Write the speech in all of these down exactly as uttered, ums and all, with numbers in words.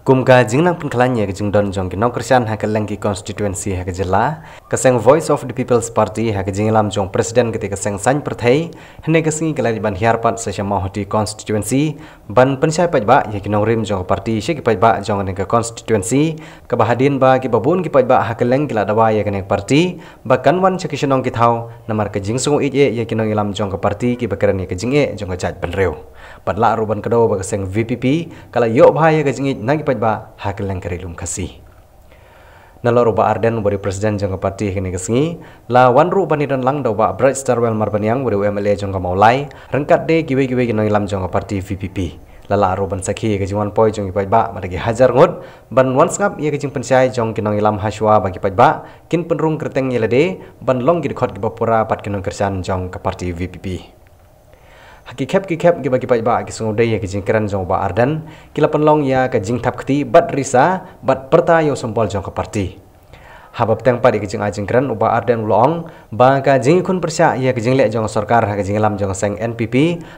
Kum ka jingnang pynkhlaiñ ïa ka jingdon jong ki nongkyrshan ha kylleng ki constituency ha ka jylla, ka seng Voice of the People's Party ha ka jingïalam jong President kata ka seng saiñ pyrthei, hynne ka sngi ka la dei ban hiar pat sa sha Mawhati constituency ban pynshai paidbah ïa ki nongrim jong ka party sha ki paidbah jong kane ka constituency, kaba hadien ba kiba bun ki paidbah ha kylleng ki la dawa ïa kane ka party ba kan wan sha ki shnong ki thaw, namar ka jingsngew ïeit ïa ki nongïalam jong ka party kiba kren ïa ka jingeh jong ka jaitbynriew. Bad lah ruh ban kdew ba ka seng V P P ka la ïoh bha ïa ka jingïeit na ki paidbah ha kylleng ka Ri Lum Khasi. Nalor u Bah Ardent uba dei u President jong ka party ha kane ka sngi, la wan ruh ban ïadon lang da u Bah Brightstarwell Marbaniang uba dei u M L A jong ka Mawlai, ryngkat de kiwei kiwei ki nongïalam jong ka party V P P. La lah ruh ban sakhi ïa ka jingwan poi jong ki paidbah ba da ki hajar ngut ban wan sngap ïa ka jingpynshai jong ki nongïalam hashwa ba ki paidbah kin pynrung kyrteng ïa lade ban long ki dkhot kiba pura bad ki nongkyrshan jong ka party V P P. Ha ki khep ki khep kiba ki paidbah ki sngewdei ïa ka jingkren jong u Bah Ardent, ki la pynlong ïa ka jingthap kti bad risa bad pyrta ïa u symbol jong ka party. Haba bteng pat ïa ka jingai jingkren, u Bah Ardent u la ong ba ka jingïakhun pyrshah ïa ka jingleh jong ka sorkar ha ka jingïalam jong ka seng N P P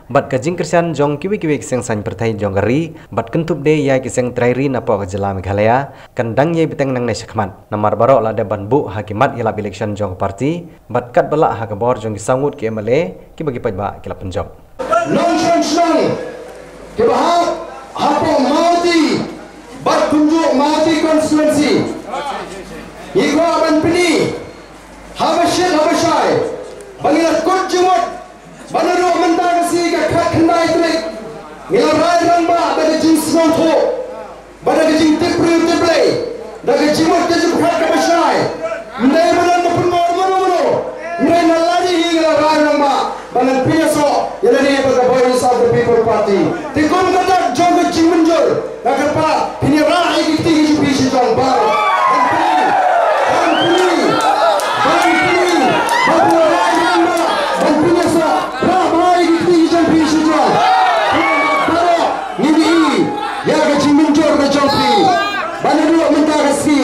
bad ka jingkyrshan jong kiwei kiwei ki seng saiñ pyrthei jong ka ri bad kynthup de ïa ki seng trai ri napoh ka jylla Meghalaya kan dang ïai bteng nangne shakhmat, namar baroh la dep ban buh ha ki mat ïalap election jong ka party bad katba lah ha ka bor jong ki saw ngut ki M L A kiba ki paidbah ki la pynjop. Nongshong shnong kiba hap hapoh Mawhati bad kumjuh Mawhati constituency, ngi kwah ban pyni haba shit haba shai ba ngi la kut jingmut ba naduh mynta ka sngi ka khatkhyndai tarik ngi la rai rangbah da ka jingsngewthuh, ba da ka jingtip briew tip Blei, da ka jingmut ka jingpyrkhat kaba shai. Ym dei ba nang ka pynbor mano mano. Ym dei na lade hi ngi la rai rangbah ba ngan pynïasoh ïa lade bad ka Voice of the People Party. Te kum ka dak jong ka jingmynjur, nga kyrpad phin ïarah ïa ki kti ki jong phi shi jong baroh. Ban pyni, ban pyni, ban pyni, ban pyni, ban pyni sa, rah bha ïa ki kti ki jong phi shi jong baroh. Ngin ïohi ïa ka jingmynjur ka jong phi. Ba naduh mynta ka sngi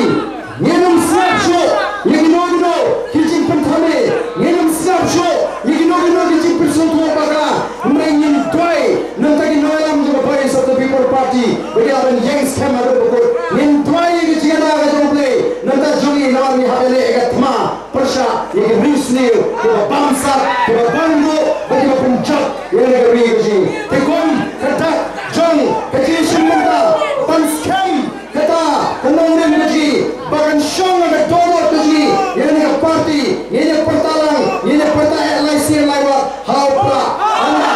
ngin ym sngap shuh ïa kino kino ki jingpynthame, ngin ym sngap shuh ïa kino kino ki jingpynsngewthuh ba ka. Hynrei ngin duwai na bynta ki nongïalam jong ka Voice of the People Party ba ki la ban ïeng skhem haduh ba kut. Ngin duwai ïa ka jingïada ka jong U Blei na bynta jong ngi namar ngi hap ïaleh ïa ka thma pyrshah ïa ki riewsniew kiba bamsap, kiba bamduh bad kiba pynjot ïa kane ka ri ka jong ngi. Te kum ka dak jong ka jingshim bynta ban skhem kata ka nongrim ka jong ngi ba kan shong ha ka dohnud ka jong ngi ïa kane ka party. Ngin ïa pyrta lang, ngin ïa pyrta eh lai sien lai wat. Ha u Prah. Anda.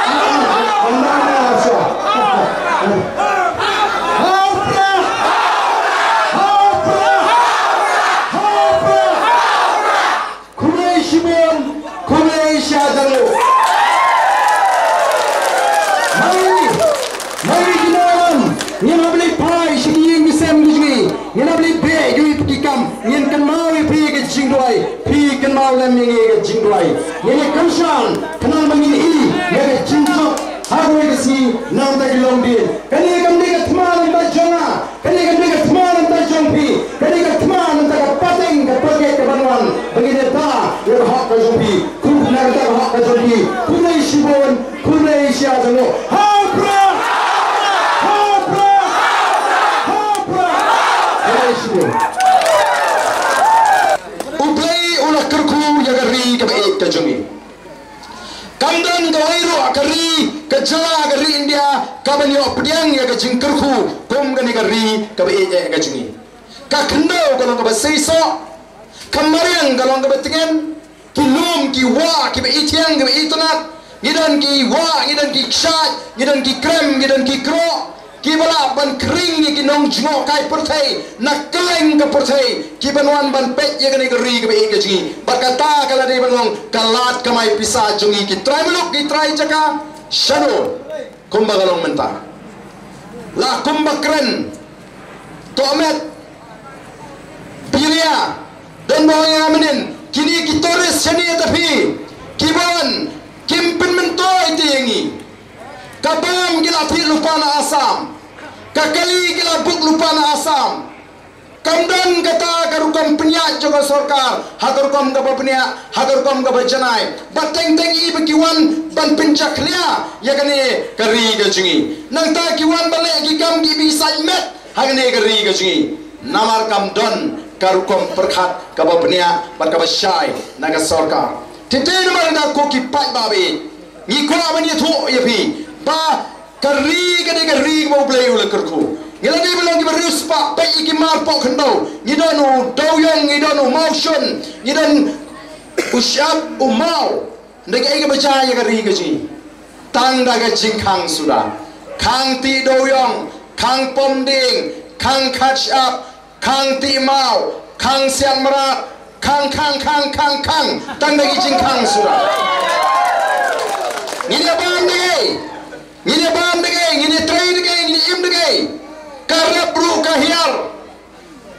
Anda, anda, anda, anda. Ha u Prah. Ha u Prah. Ha u Prah. Khublei shibun, khublei shibun. Mai, mai ki nongïalam, ngin hap leit phai sha ki ïing ki sem ki jong ngi, ngin hap leit beh kiwei pat ki kam, ngin kynmaw ïa phi ka jingduwai, phi kynmaw lem ïa ngi ka jingduwai. Ngin ïa kyrshan, khnang ba ngin ïohi ïa ka jingjop ha kawei ka sngi na ka bynta ki longdien. Kane kam dei ka thma na ka bynta jong nga. Kane ka dei ka thma na ka bynta jong phi. Kane ka thma na ka bynta ka pateng ka paket ka ban wan. Ba ngin ïada ïa ka hok ka jong phi. Khublei na ka bynta ka hok ka jong phi. Khublei shibun. Khublei shibun. Ha u Prah. Ha u Prah. Ha u Prah. Khublei shibun. U Blei u la kyrkhu ïa ka ri kaba ïeit ka jong ngi. Kam don kawei ruh ka ri, ka jylla, ka ri India, ka ban ïoh pdiang ïa ka jingkyrkhu kum kane ka ri kaba ïeit eh ka jong ngi. Ka khyndew ka long kaba seisoh, ka mariang ka long kaba tngen, ki lum, ki wah, kiba ithiang, kiba itynnad, ngi don ki wah, ngi don ki kshaid, ngi don ki krem, ngi don ki kroh, kiba lah ban khring ïa ki nongjngohkai pyrthei na kylleng ka pyrthei, ki ban wan ban peit ïa kane ka ri kaba ïeit ka jong ngi. Bad kata ka la dei ban long ka lad kamai pisa jong ngi ki trai muluk, ki trai jaka. Shano kumba ka long mynta? La kumba kren Tohmet, Biria, Donbok, ïa mynnin, kine ki tourist shane ïa ta phi, kiba wan kim pynmyntoi te ïa ngi. Ka bam ki la thied lypa na Assam. Ka kali ki la buk lypa na Assam. Kam don kata ka rukom pynïaid jong ka sorkar ha ka rukom kaba bniah, ha ka rukom kaba janai. Bad teng teng i ba ki wan ban pynjakhlia ïa kane ka ri ka jong ngi. Nangta ki wan ban leh ki kam ki ba saitmet ha kane ka ri ka jong ngi. Namar kam don ka rukom pyrkhat kaba bniah bad kaba shai na ka sorkar. Te te namar kata ko ki paidbah ba ïeit, ngi kwah ban ïathuh ïa phi ba ka ri ka dei ka ri kaba U Blei u la kyrkhu. Ngi la dei ban long kiba riewspah, peit ïa ki mar poh khyndew. Ngi don u Dewïong, ngi don u Mawshun, ngi don u Shyiap, u Maw. Nda kaei kaba jia ïa ka ri ka jong ngi? Tang da ka jingkhang suda. Khang Tih Dewïong, khang Pom Dieng, khang Khat Shyiap, khang Tih Maw, khang Siak Mrad, khang, khang, khang, khang, khang. Tang da ki jingkhang suda. Ngin ïa bam da kaei? Ngin ïa bam da kaei? Ngin ïa trei da kaei? Ngin ïa im da kaei? Ka rep ruh ka hiar.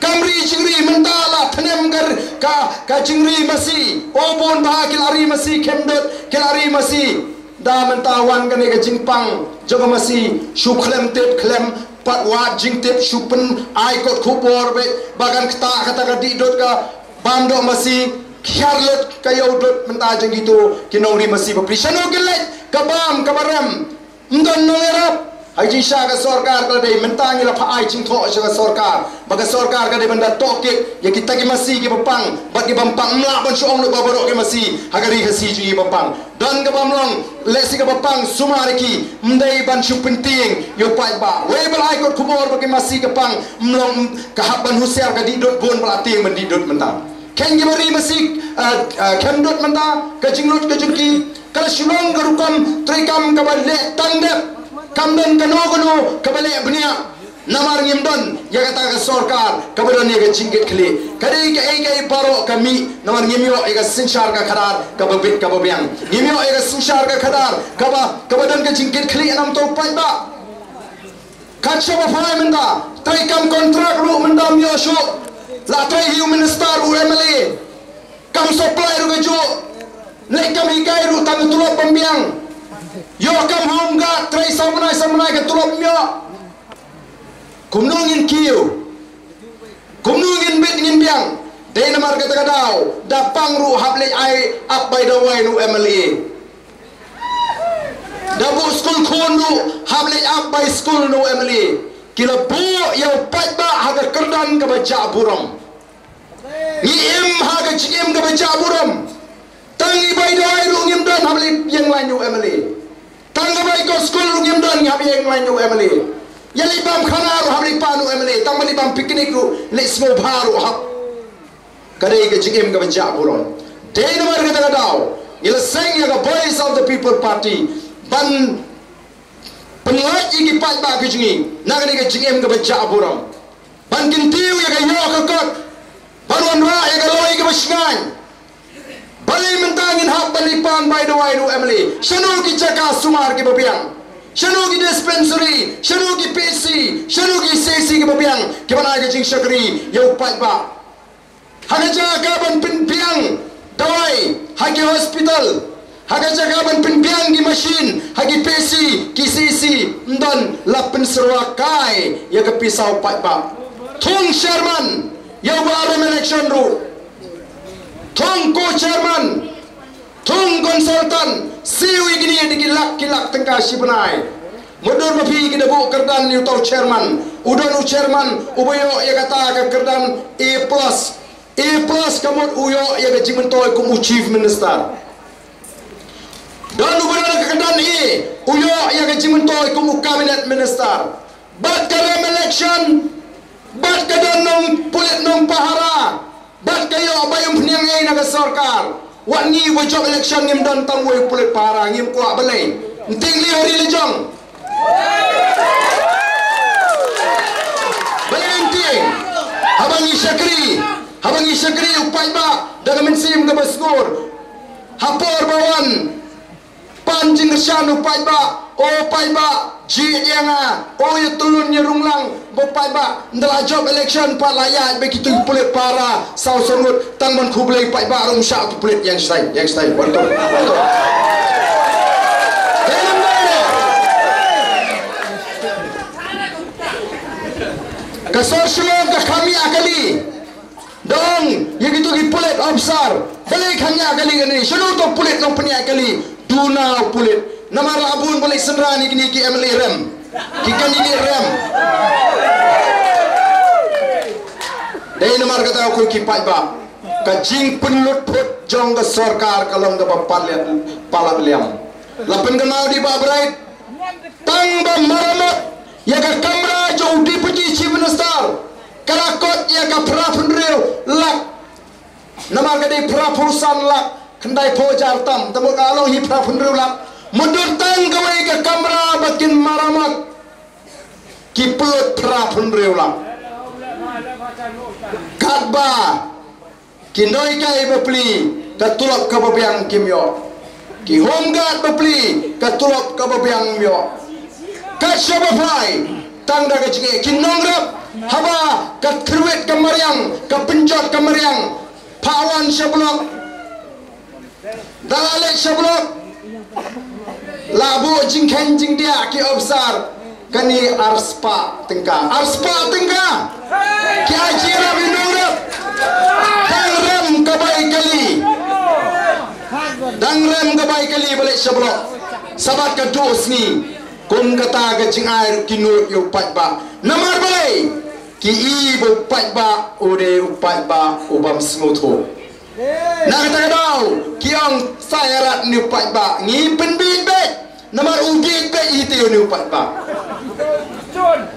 Kam ri jingri, mynta la thnem ka, ka, ka jingri masi. O bun bah ki la ri masi, khemdut ki la ri masi. Da mynta wan kane ka jingpang jong ka masi, shu khlem tip, khlem pat wad jingtip, shu pyn ai kot khubor beit ba kan ktah kata ka dih dud ka bam doh masi. Khiar lut ka ïew dud mynta jong kito ki nongri masi bapli. Shano ki leit ka bam kaba rem? Ym don nongïarap. Ha ka jingshah ka sorkar ka la dei, mynta ngi la phah ai jingthoh sha ka sorkar ba ka sorkar ka dei ban da tohkit ïa kita ki masi kiba pang bad kiba ym pang. Ym lah ban shu ong lut ba baroh ki masi ha ka ri Khasi jong ngi ba pang. Don kaba ym long, lehse kaba pang sumar ïa ki, ym dei ban shu pyntieng ïa u paidbah. Wei ba la ai kot khubor ba ki masi ka pang, ym long, ka hap ban husiar, ka dih dud bun ba la tieng ban dih dud mynta. Kheiñ kiba ri masi, ah, ah, khemdut mynta, ka jinglut ka jong ki, ka la shu long ka rukom treikam kaba leh tang dep. Kam don kano kano kaba leh bniah. Namar ngim don ïa kata ka sorkar kaba don ïa ka jingkitkhlieh. Ka dei kaei kaei baroh ka mih namar ngim ïoh ïa ka synshar ka khadar kaba bit kaba biang. Ngim ïoh ïa ka synshar ka khadar kaba, kaba don ka jingkitkhlieh na bynta u paidbah. Kat shaba phai mynta, treikam kontrak ruh mynta ym ïoh shuh. La trei hi u minister, u M L A. Kam supply ruh kajuh. Leh kam hikai ruh tang ka tulop bym biang. Ïoh kam home guard, trei saw bnai saw bnai, ka tulop ym ïoh. Kumno ngin kiew? Kumno ngin bit ngin biang? Dei namar kata ka daw da pang ruh hap leit ai ap bai dawai na u M L A. Da buh skul khun ruh hap leit ap bai skul na u M L A. Ki la buh ïa u paidbah ha ka kyrdan kaba jah burom. Ngi im ha ka jingim kaba jah burom. Tang i bai dawai ruh ngim don, hap leit ïeng lain u M L A. Tang ka bai kot skul ruh ngim don, hap ïeng lain u M L A. Ïa leit bam khana ruh hap leit pan u M L A. Tang ban leit bam picnic ruh, leit sngewbha ruh hap. Ka dei ka jingim kaba jah burom. Dei namar kata ka daw ngi la seng ïa ka Voice of the People Party ban pynlait ïa ki paidbah ki jong ngi na kane ka jingim kaba jah burom. Ban kyntiew ïa ka ïoh ka kot. Ban wanrah ïa ka lawei kaba shngaiñ. Balei mynta ngin hap ban leit pan bai dawai na u M L A? Shano ki jaka sumar kiba biang? Shano ki dispensary? Shano ki P H C? Shano ki C H C kiba biang kiban ai ka jingshakri ïa u paidbah? Ha ka jaka ban pynbiang dawai ha ki hospital, ha ka jaka ban pynbiang ki machine ha ki P H C, ki C H C, ym don, la pynsyrwa kai ïa ka pisa u paidbah. Thung chairman ïa u ba rem election ruh. Thung co-chairman, thung consultant, siew ïa kine da ki lak ki lak tyngka shi bnai. Mutdur ma phi ki da buh kyrdan ïa uta u chairman. U don u chairman uba ïoh ïa kata ka kyrdan A plus. A plus ka mut u ïoh ïa ka jingmyntoi kum u chief minister. Don uba don ka kyrdan A, u ïoh ïa ka jingmyntoi kum u cabinet minister. Bad ka rem election, bad ka don nongpulit nongpahara. Bad ka ïoh ba ym pynïeng ei na ka sorkar. Wat ngi ba jop election ngim don tang uwei u pulit pahara, ngim kwah. Balei? Ngim tieng lei ha ri la jong. Balei ngim tieng? Haba ngi shakri, haba ngi shakri u paidbah da ka mynsiem kaba sngewbha. Ha por ba wan pan jingkyrshan u paidbah, o paidbah, jied ïa nga, o ïa tylun ïa rung lang, ba paidbah, ynda la jop election pat la ïaid bad kito ki pulit para saw san ngut, tang ban khublei paidbah ruh ym shah, u pulit ïeng shtai, ïeng shtai, wan to, wan to. Ka sor Shillong ka Kam ïa kali. Dang ïa kito ki pulit officer. Balei kam ïa kali kane? Shano to pulit long pynïa kali? Duna pulit. Namar la bun balei synran ïa kine ki M L A rem. Ki candidate rem. Dei namar kata ko ki paidbah. Ka jingpynlut phut jong ka sorkar ka long kaba palat liam. La pynkynmaw da i Bah Bright. Tang ba maramot ïa ka kamra jong u Deputy Chief Minister ka la kot ïa ka phra phew hynriew lak. Namar ka dei phra phew san lak khyndai phew hajar tam, te mut ka long hi phra phew hynriew lak. Mutdur tang kawei ka kamra ba kin maramot ki pynlut phra phew hynriew lak. Katba ki nonghikai bapli ka tulop kaba biang kim ïoh. Ki home guard bapli ka tulop kaba biang ym ïoh. Ka shaba phai tang da ka jingeh ki nongrep haba ka kyrwit ka mariang ka pynjot ka mariang. Pha wan sha block. Da la leit sha block. La buh jingkheiñ jingdiah ki officer. Kane arspah tyngka. Arspah tyngka. Ki ai jingïarap ïa u nongrep. Dang rem ka bai kali. Dang rem ka bai kali ba leit sha block. Sabat ka duh sngi. Kum kata ka jingai ruh ki nud ïa u paidbah. Namar balei? Ki i ba u paidbah u dei u paidbah u bym sngewthuh. Na kata ka daw ki ong sa ïarap ïa u paidbah, ngi pynbiej beit. Namar u biej beit ïa u paidbah.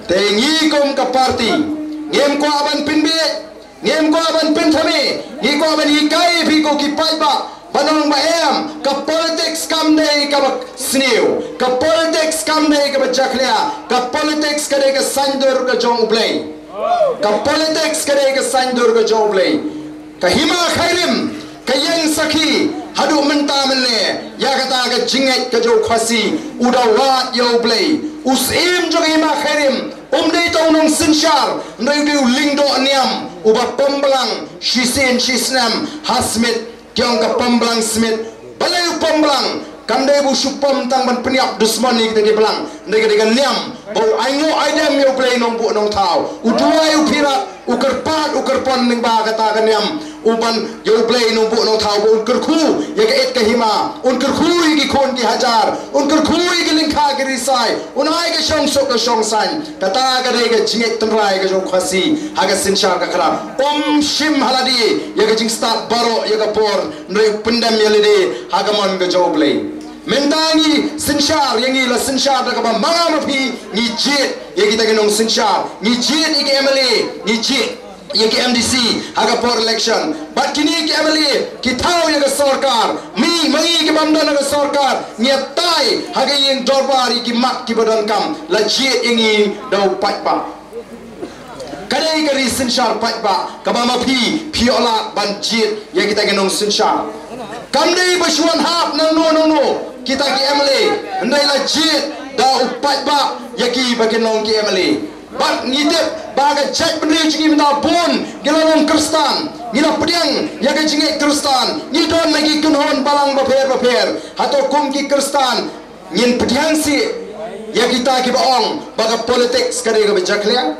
Te ngi kum ka party ngim kwah ban pynbiej, ngim kwah ban pynthame, ngi kwah ban hikai ïa phi ko ki paidbah. Ban ong ba em, ka politics kam dei kaba sniew, ka politics kam dei kaba jakhlia, ka politics ka dei ka saiñdur ka jong U Blei. Ka politics ka dei ka saiñdur ka jong U Blei. Ka hima Khyrim ka ïeng sakhi haduh mynta mynne ïa kata ka jingngeit ka jong u Khasi u da wad ïa U Blei. U syiem jong ka hima Khyrim um dei tang u nongsynshar, hynrei u dei u lyngdoh niam uba pynblang shisien shisnem ha Smit. Ki ong ka pynblang Smit. Balei u pynblang? Kam dei ba u shu pyn tang ban pynïap dusmon ïa kita ki blang. Dei ka dei ka niam ba u ainguh aidem ïa U Blei Nongbuh Nongthaw. U duwai u phirat, u kyrpad, u kyrpon lyngba kata ka niam. U ban ïa U Blei Nongbuh Nongthaw ba un kyrkhu ïa ka it ka hima, un kyrkhu ïa ki khun ki hajar, un kyrkhu ïa ki lyngkha ki risai, un ai ka shongsuk ka shongsaiñ. Kata ka dei ka jingngeit tynrai ka jong u Khasi ha ka synshar ka khadar. Um shim ha lade ïa ka jingstad baroh ïa ka por. Hynrei u pyndem ïa lade ha ka mon ka jong U Blei. Mynta ngi synshar ïa ngi la synshar da kaba ma nga ma phi ngi jied ïa kita ki nongsynshar, ngi jied ïa ki M L A, ngi jied ïa ki M D C ha ka por election. Bad kine ki M L A ki thaw ïa ka sorkar, mi ma ngi ki bym don ha ka sorkar ngi ïatai ha ka ïing dorbar ïa ki mat kiba donkam, la jied ïa ngi da u paidbah. Ka dei ka ri synshar paidbah kaba ma phi phi ïoh lad ban jied ïa kita ki nongsynshar. Kam dei ba shu wan hap nangno nangno kita ki M L A, hynrei la jied da u paidbah ïa ki ba kin long ki M L A. Bad ngi tip ba ka jaitbynriew jong ngi mynta bun ngi la long Khristan, ngi la pdiang ïa ka jingngeit Khristan, ngi don na ki kynhun balang bapher bapher. Hato kum ki Khristan ngin pdiang sih ïa kita kiba ong ba ka politics ka dei kaba jakhlia?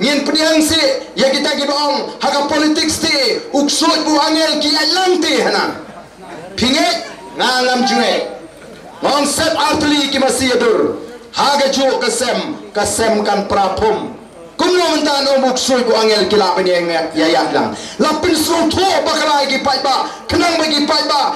Ngin pdiang sih ïa kita kiba ong ha ka politics te u ksuid bad u angel ki ïaid lang te hana? Phi ngeit? Nga ngam ju ngeit. Nga ong set artylli ki masi ïadur ha ka juh ka sem, ka sem kan pra phum. Kumno mynta ngi ong ba u ksuid bad u angel ki lah ban ïa, ïa, ïaid lang? La pynsngewthuh bakla ïa ki paidbah khnang ba ki paidbah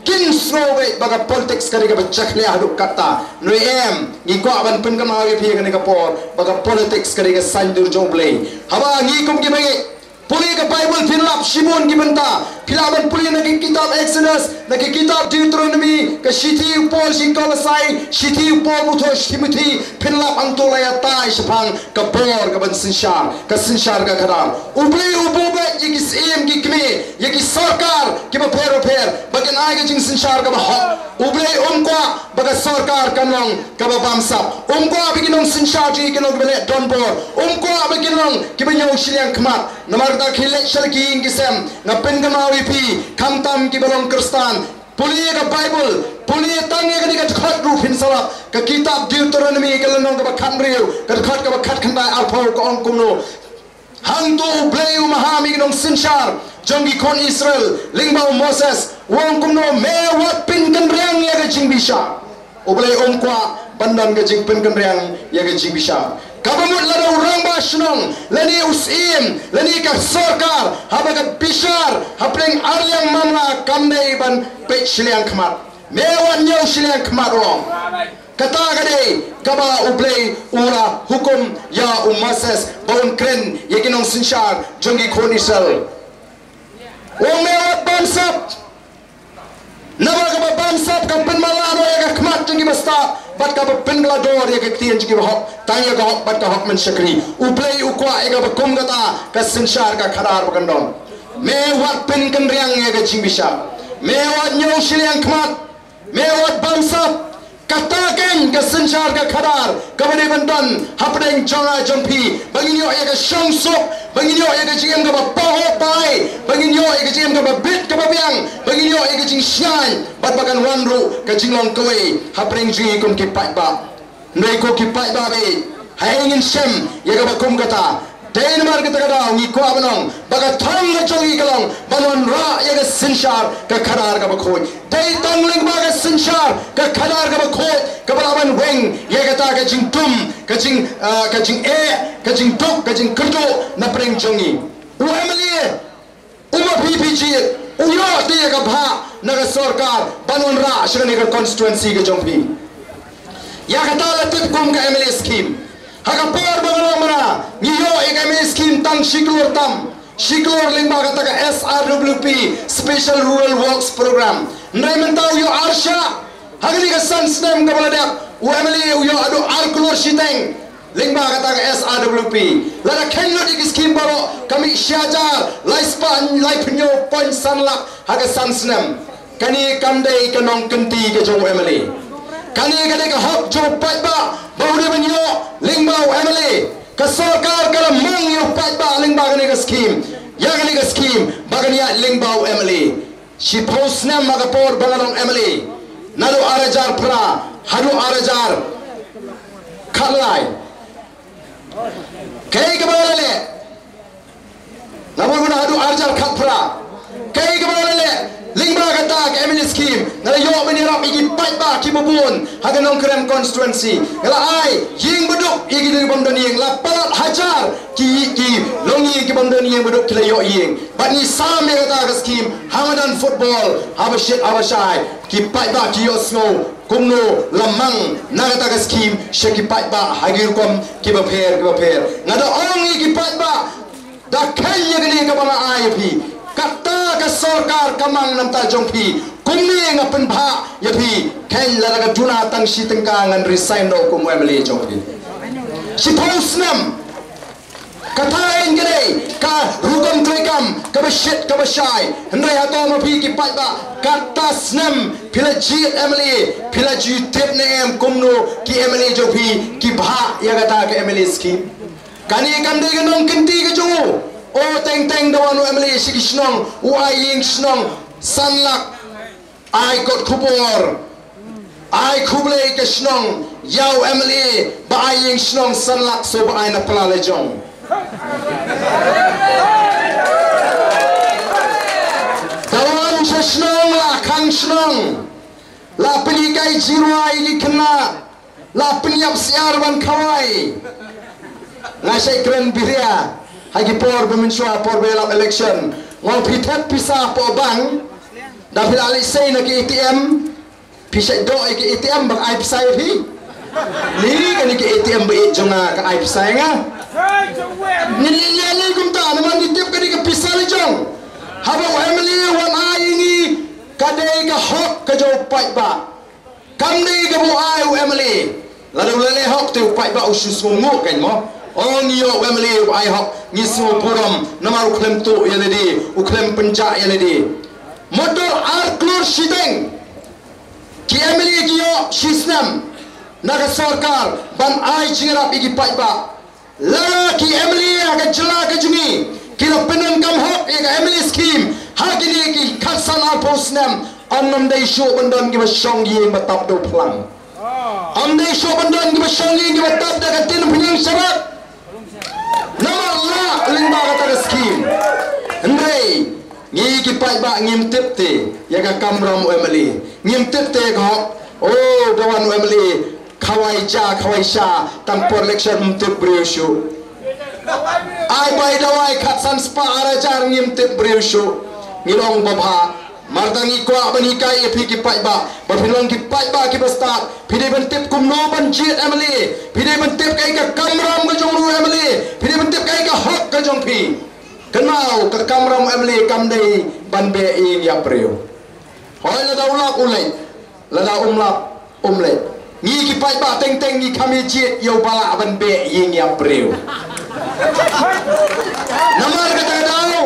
kin sngew beit ba ka politics ka dei kaba jakhlia haduh katta. Hynrei em, ngi kwah ban pynkynmaw ïa phi ha kane ka por ba ka politics ka dei ka saiñdur jong U Blei. Haba ngi kum kiba ngeit, pule ka Baibl phin lap shibun ki bynta. Phi lah ban pule na ki kitab Exodus, na ki kitab Deuteronomy, ka shithi u Paul sha ki Kolosai, shithi u Paul bad u Timothi, phin lap hangto la ïatai shaphang ka bor ka ban synshar, ka synshar ka khadar. U Blei u buh beit ïa ki syiem ki kmie, ïa ki sorkar kiba pher bapher ba kin ai ka jingsynshar kaba hok. U Blei um kwah ba ka sorkar kan long kaba bamsap. Um kwah ba ki nongsynshar jong ngi kin long kiba leh donbor. Um kwah ba kin long kiba ñiew shiliang khmat. Namar kata khie leit sha la ki ïing ki sem, nga pynkynmaw ïa phi, khamtam kiba long Khristan, pule ïa ka Baibl, pule tang ïa kane ka dkhot ruh phin sa lap, ka kitab Deuteronomy ka lynnong kaba khathynriew, ka dkhot kaba khatkhyndai arphew ka ong kumno. Hangto U Blei u maham ïa ki nongsynshar jong ki khun Israel lyngba u Moses, u ong kumno, me wat pynkynriang ïa ka jingbishar. U Blei um kwah ban don ka jingpynkynriang ïa ka jingbishar. Kaba mut lada u rangbah shnong lane u syiem lane ka sorkar haba ka bishar hapdeng arliang mamla kam dei ban peit shiliang khmat. Me wat ñiew shiliang khmat, u ong. Kata ka dei kaba U Blei u la hukum ïa u Moses ba un kren ïa ki nongsynshar jong ki khun Israel. U ong me wat bamsap. Namar kaba bamsap ka pynmala noh ïa ka khmat jong ki bastad bad kaba pynkylla dor ïa ka ktien jong ki bahok, tang ïa ka hok bad ka hok ban shakri. U Blei u kwah ïa kaba kum kata ka synshar ka khadar ba kan don. Me wat pynkynriang ïa ka jingbishar. Me wat ñiew shiliang khmat. Me wat bamsap. Kata keiñ ka synshar ka khadar kaba dei ban don hapdeng jong nga jong phi, ba ngin ïoh ïa ka shongsuk, ba ngin ïoh ïa ka jingim kaba pahuh paai, ba ngin ïoh ïa ka jingim kaba bit kaba biang, ba ngin ïoh ïa ka jingshngaiñ, bad ba kan wan ruh ka jinglong kawei hapdeng jong ngi kum ki paidbah. Hynrei ko ki paidbah, ha ei ngin shem ïa kaba kum kata? Dei namar kata ka daw ngi kwah ban ong ba ka thong ka jong ngi ka long ban wanrah ïa ka synshar ka khadar kaba khuid. Dei tang lyngba ka synshar ka khadar kaba khuid kaba lah ban weng ïa kata ka jingtum, ka jing, ah, ka jingeh, ka jingduk, ka jingkyrduh na pdeng jong ngi. U MLA uba phi phi jied, u ïoh te ïa ka bhah na ka sorkar ban wanrah sha kane ka constituency ka jong phi. Ïa kata la tip kum ka MLA scheme. Ha ka por ba nga long mynta ngi ïoh ïa ka MLA scheme tang shi klur tam, shi klur lyngba kata ka SRWP, Special Rural Works Program. Hynrei mynta u ïoh arshah. Ha kane ka san snem kaba la dep, u MLA u ïoh haduh ar klur shiteng lyngba kata ka SRWP. Lada kheiñ lut ïa ki scheme baroh ka mih shi hajar lai spah laiphew hynñiew point san lak ha ka san snem. Kane kam dei ka nongkynti ka jong u MLA. Kane ka dei ka hok jong u paidbah ba u dei ban ïoh lyngba u MLA. Ka sorkar ka la mang ïa u paidbah lyngba kane ka scheme, ïa kane ka scheme ba kan ïaid lyngba u MLA. Shiphew snem ha ka por ba nga long MLA, naduh ar hajar phra haduh ar hajar khatlai. Kaei kaba nga la leh? Nga bud mynta haduh ar hajar khatphra. Kaei kaba nga la leh? Lyngba kata ka MLA scheme nga la ïoh ban ïarap ïa ki paidbah kiba bun ha ka Nongkrem constituency. Nga la ai ïing baduk ïa ki bym don ïing, la palat hajar ki, ki longïing ki bym don ïing baduk ki la ïoh ïing. Bad ngi sam ïa kata ka scheme ha madan football, haba shit haba shai ki paidbah ki ïohsngew kumno la mang na kata ka scheme sha ki paidbah ha ki rukom kiba pher kiba pher. Nga da ong ïa ki paidbah, da kheiñ ïa kane kaba nga ai ïa phi. Kata ka sorkar ka mang na bynta jong phi. Kumne nga pynbha ïa phi, kheiñ lada ka duna tang shi tyngka ngan resign noh kum u MLA jong phi. Shiphew snem. Kata eiñ ka dei ka rukom treikam kaba shit kaba shai. Hynrei hato ma phi ki paidbah, kata snem phi la jied MLA, phi la ju tip ne em kumno ki MLA jong phi ki bha ïa kata ka MLA scheme? Kane kam dei ka nongkynti ka jong u. O teng teng da wan u MLA sha ki shnong, u ai ïing shnong san lak. Ai kot khubor, ai khublei ka shnong ïa u MLA ba ai ïing shnong san lak, so ba ai na pla la jong. Da wan sha shnong la khang shnong, la pynhikai jingrwai ïa ki khynnah, la pynïap syiar ban khawai. Nga shait kren biria ha ki por ba mynshuwa, por ba ïalap election. Nga ong phi thep pisa hapoh bank, da phi la leit sei na ki ATM, phi shait doh ïa ki ATM ba ai pisa ïa phi. Ni kane ki ATM ba ïeit jong nga ka ai pisa ïa nga. Ngi leh leh kumta namar ngi tip kane ka pisa la jong. Haba u MLA wan ai ïa ngi, ka dei ka hok ka jong u paidbah. Kam dei kaba u ai u MLA. Lada u la leh hok te u paidbah u shu sngewnguh kein mo. O ngi ïoh u MLA u ai hok, ngi sngewburom namar u khlem tuh ïa lade, u khlem pynjah ïa lade. Motor ar klur shiteng. Ki MLA ki ïoh shi snem na ka sorkar ban ai jingïarap ïa ki paidbah. Lada ki MLA ha ka jylla ka jong ngi ki la pyndonkam hok ïa ka MLA scheme ha kine ki khatsan arphew snem, ym dei shuh ban don kiba shong ïing ba tap da u phlang. Ym dei shuh ban don kiba shong ïing kiba tap da ka tin phniang sharak. Namar la lyngba Ki paidbah ngim tip te ïa ka kamram u M L A. Ngim tip te ka hok. Oh, da wan u M L A khawai ja, khawai sha, tang por election ym tip briew shuh. Ai bai dawai khatsan spah ar hajar ngim tip briew shuh. Ngi long babha. Mar ta ngi kwah ban hikai ïa phi ki paidbah ba phin long ki paidbah kiba stad. Phi dei ban tip kumno ban jied M L A. Phi dei ban tip kaei ka kamram ka jong u M L A. Phi dei ban tip kaei ka hok ka jong phi. Kynmaw, ka kamram M L A kam dei ban beh ïing ïa briew. Hoi, lada u lap u leit, lada um lap um leit. Ngi ki paidbah teng teng ngi kham ïa jied ïa uba lah ban beh ïing ïa briew. Namar kata ka daw,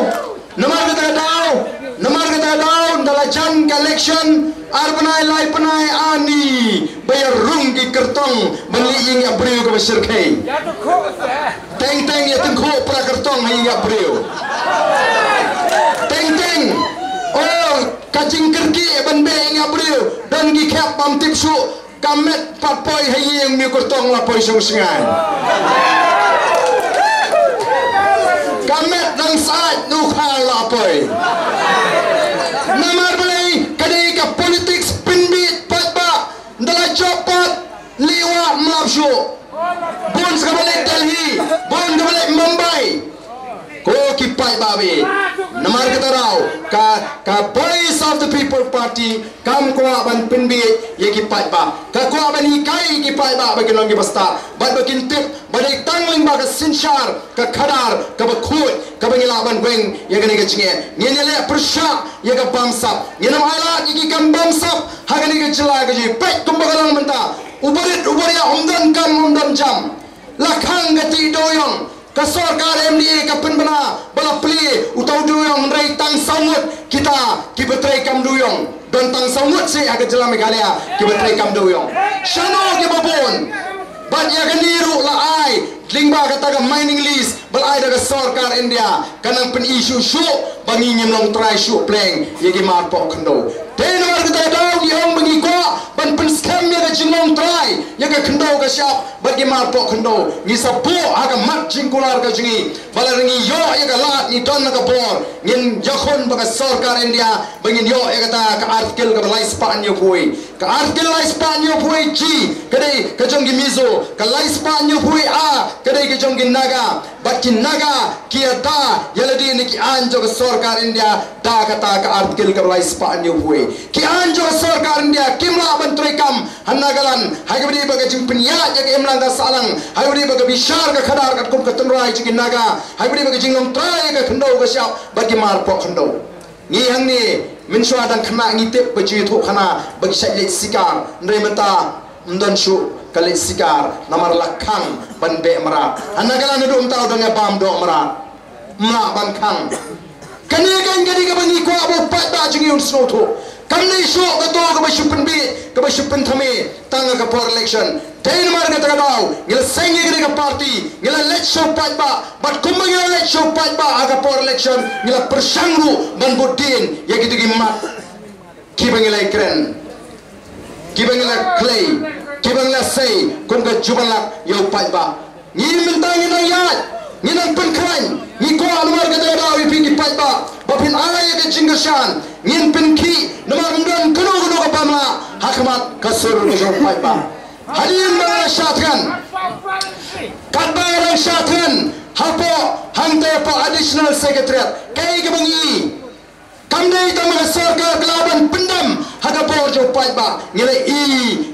namar kata ka daw, namar kata ka daw, nda la jan ka election, ar bnai lai bnai ani ba ïa rung ki kyrtong ban leh ïing ïa briew kaba shyrkhei. Teng teng ïa tyngkhuh pra kyrtong ha ïing ïa briew. Teng teng. Oh, ka jingkyrkieh ban beh ïing ïa briew. Don ki khep bym tip shuh. Ka met pat poi ha ïing, mih kyrtong la poi shong shngain. Ka met dang said nu kha la poi. Namar balei ka dei ka politics pynbit paidbah. Nda la jop pat liwa mlap shuh. Bun sa kaba leit Delhi, bun kaba leit Mumbai. Ko ki paidbah bit. Namar kata daw ka, ka Voice of the People Party kam kwah ban pynbit ïa ki paidbah. Ka kwah ban hikai ïa ki paidbah ba kin long kiba stad bad ba kin tip ba dei tang lyngba ka synshar, ka khadar kaba khuid kaba ngi lah ban weng ïa kane ka jingeh. Ngin ïaleh pyrshah ïa ka bamsap. Ngin ym ailad ïa ki kam bamsap ha kane ka jylla ka jong ngi. Peit kumba ka long mynta. U barit u bariah, um don kam um don jam. La khang ka tih dewïong. Ka sorkar M D A ka pynbna ba la plie uta u dewïong, hynrei tang saw ngut kita kiba trei kam dewïong. Don tang saw ngut seh ha ka jylla Meghalaya kiba trei kam dewïong. Shano kiba bun? Bad ïa kane ruh la ai lyngba kata ka mining lease ba la ai da ka sorkar India. Ka nang pyn-i shuh shuh ba ngi ngim long trai shuh pleng ïa ki marpoh khyndew. Te namar kata ka daw ngi ong ba ngi kwah ban pynskhem ïa ka jinglong trai ïa ka khyndew ka shyiap bad ki marpoh khyndew. Ngi sa buh ha ka mat jingkular ka jong ngi ba lada ngi ïoh ïa ka lad, ngi don ha ka bor, ngin ïakhun bad ka sorkar India ba ngin ïoh ïa kata ka Article kaba lai spah hynñiewphew. Ka Article lai spah hynñiewphew G ka dei ka jong ki Mizo, ka lai spah hynñiewphew A ka dei ka jong ki Naga. Bad ki Naga ki ïada ïa lade na ki aiñ jong ka sorkar India da kata ka Article kaba lai spah hynñiewphew. Ki aiñ jong ka sorkar India kim lah ban trei kam ha Nagaland ha kaba ïadei bad ka jingpynïaid ïa ka imlang ka sahlang, ha kaba ïadei bad ka bishar ka khadar katkum ka tynrai jong ki Naga, ha kaba ïadei bad ka jinglong trai ïa ka khyndew ka shyiap bad ki marpoh khyndew. Ngi hangne mynshuwa dang khynnah ngi tip ba jingïathuhkhana ba ki shait leit sikar, hynrei mynta ym don shuh ka leit sikar namar la khang ban beh mrad. Ha Nagaland naduh mynta u dang ïa bam doh mrad. Ym lah ban khang. Kane ka dei kaba ngi kwah ba u paidbah jong ngi un sngewthuh. Kam dei shuh kato kaba shu pynbit, kaba shu pynthame tang ha ka por election. Dei namar kata ka daw ngi la seng ïa kane ka party, ngi la leit sha u paidbah, bad kumba ngi la leit sha u paidbah ha ka por election ngi la pyrshang ruh ban bud dien ïa kito ki mat kiba ngi la kren, kiba ngi la khlei, kiba ngi la sei kum ka jubab ïa u paidbah. Ngi mynta ngi nang ïaid, ngi nang pynkhlaiñ, ngi kwah namar kata ka daw ïa phi ki paidbah ba phin ai ïa ka jingkyrshan. Ngin pynkhih namar ym don kano kano ka bym lah ha khmat ka sur ka jong u paidbah. Hadien ba nga la shah thngan, katba nga la shah thngan hapoh hangta hapoh Additional Secretariat, kaei kaba ngi i? Kam dei tang ba ka sorkar ka lah ban pyndem ha ka bor jong u paidbah. Ngi la i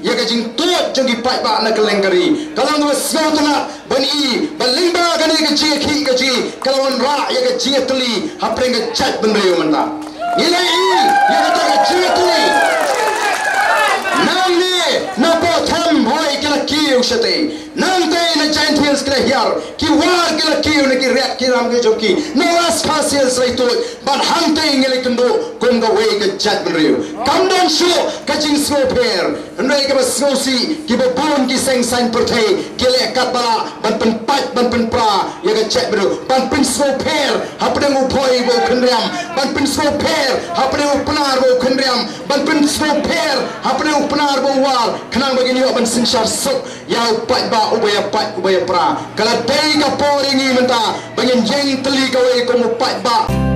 ïa ka jingtuid jong ki paidbah na kylleng ka ri. Ka long kaba sngewtynnat ban i ba lyngba kane ka jingïakhih ka jong ngi ka la wanrah ïa ka jingïatylli hapdeng ka jaitbynriew mynta. Ngi la i ïa kata ka jingïatylli. Nangne na Pokot Tham hoi ki la kiew shatei. Nangtei na Jaintia Hills ki la hiar, ki war ki la kiew na ki riat ki ram ki jong ki. Na West Khasi Hills la ituid, bad hangtei ngi la kynduh kum kawei ka jaitbynriew. Kam don shuh ka jingsngewpher. Hynrei kaba sngewsih, kiba bun ki seng saiñ pyrthei ki leh katba lah ban pynpait ban pynpra ïa ka jaitbynriew, ban pynsngewpher hapdeng u Bhoi bad u Khynriam, ban pynsngewpher hapdeng u Pnar bad u Khynriam, ban pynsngewpher hapdeng u Pnar bad u War, khnang ba ngin ïoh ban synshar suk ïa u paidbah uba ïa pait uba ïa pra. Ka la dei ka por ïa ngi mynta ba ngin ïeng tylli kawei kum u paidbah.